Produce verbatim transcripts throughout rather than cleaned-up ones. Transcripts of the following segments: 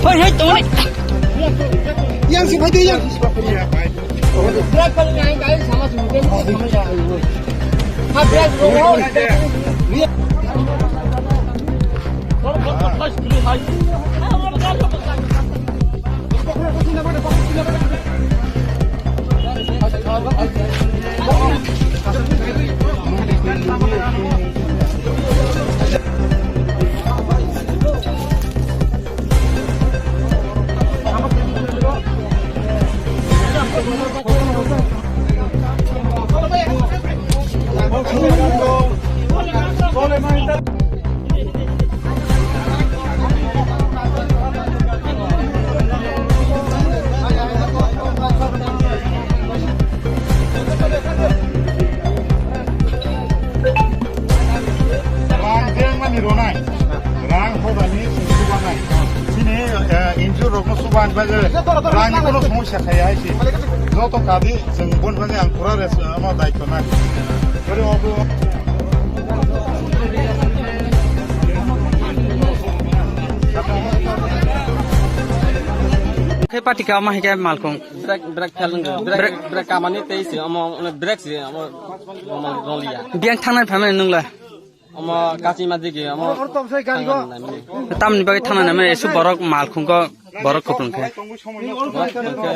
Hoi, hoi, tongni. Yang si bhai yang. Rang jengmani ronai, rang hodani subanai. Chini, eh, injur rokno suban bagwi rangni kono somosya khaya hai se. Joto kadi chwng bon bagwi ang pura res-, ano daityo nai. Bori obo. Khe patika ma hike malkung. Brake, brake fail wngkha. Brake, brake kamani tei se omo, omo brake se omo, omo roliya. Biyang thangnai phaimani nwngla? Omo kachima digi, omo. Tamni bagwi thangna naimani? Esu borok malkhungko borok kupulung khe. Borok kupulung khe.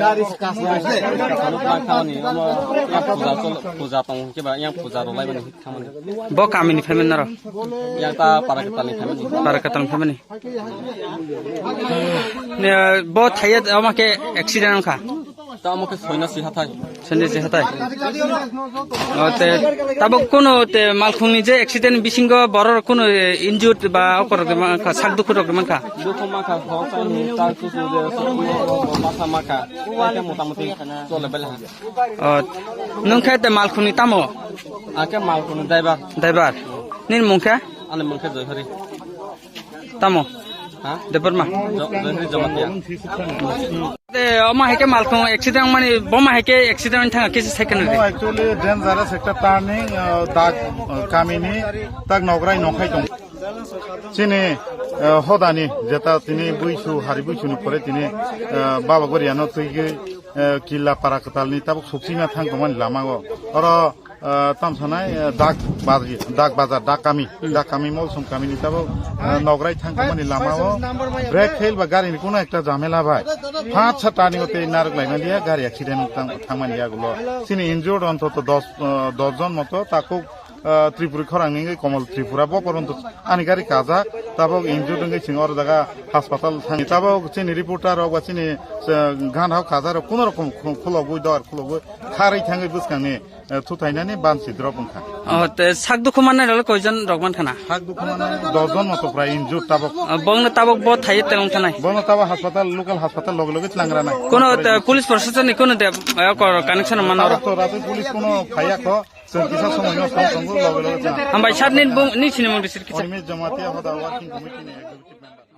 Omo yang puja chol-, puja tong khe ba yang puja rwlaimani. Bo kamini phaimani noro? Yang ta Parakatalni phaimani. Parakatalni phaimani. Ne, bo thaiya omo khe accident wngkha? Ta omo khe soina si hathai. Soina si hathai. O, te, tabuk kunu te malkhungni je accident bisingo borok kunu injured ba okor rok mankha, sak dukhu rok mankha? Dukhu mankha, hok ta kusu je, masa mankha. Motamuti chole bele ha. O, nwng khe te malkhungni tamo? Ang khe malkhungni driver. Driver. Nini mung khe? Ani mung khe Joyhari. Tamo? Ha? Debbarma? Jo-, Joyhari Jamatia. Te, omo hai khe malkhung accident mani, bo ma hai khe accident thang kisi second. No, actually dangerous ekta turning, uh, dak, uh, kamini, tak nograi nongkhai tong. Chini, eh, hodani jeta tini buisu, hari buisu ni pore tini, eh, Baba Goriano twi gwi, eh, Killa Parakatalni tabuk suksima thang tongmani lama o. Oro, eh, tam sanai, eh, dak bazi-, dak bazar, dak kami, dak kami, Molsum kami ni tabuk, eh, nograi thang tongmani lama o. Brake fail ba gari ni kuno ekta jamela bai. Paanch sa turning o tei narwk laimani ya, gari accident tang-, thangmani ya gulo. Chini injured ontoto dos, eh, dos jon moto takuk ah, Tripuri khorang ni wngwi Komol Tripura bo poronto ani gari kajak, tabok injured wngwi chwng oro jaga hospital thangwi. Tabok chini reporter rok ba chini, ah, gan hao kajak rok kuno rokom khu-, khulogwi dor khulogwi kharwi thangwi bwskang ni, ah, thuthainani bansi drop wngkha. O, te sak dukhu mannai rok koijon rok mankha na? Sak dukhu mannai dos jon moto prai injured tabok. O, bongno tabok bo thaiye telong thanai? Bongno tabok hospital, local hospital loge loge tlangra nai. Kuno te police proshashan ni kuno te, ah, kor connection manna rok? Tabok to rapi police kuno phaiya kho. Chwng kisa somoi no tong tongo, loge loge chwng. Hambai sir, nini bung, nini sinimung bisir kisa. Urmil Jamatia hoda working committee ni executive member.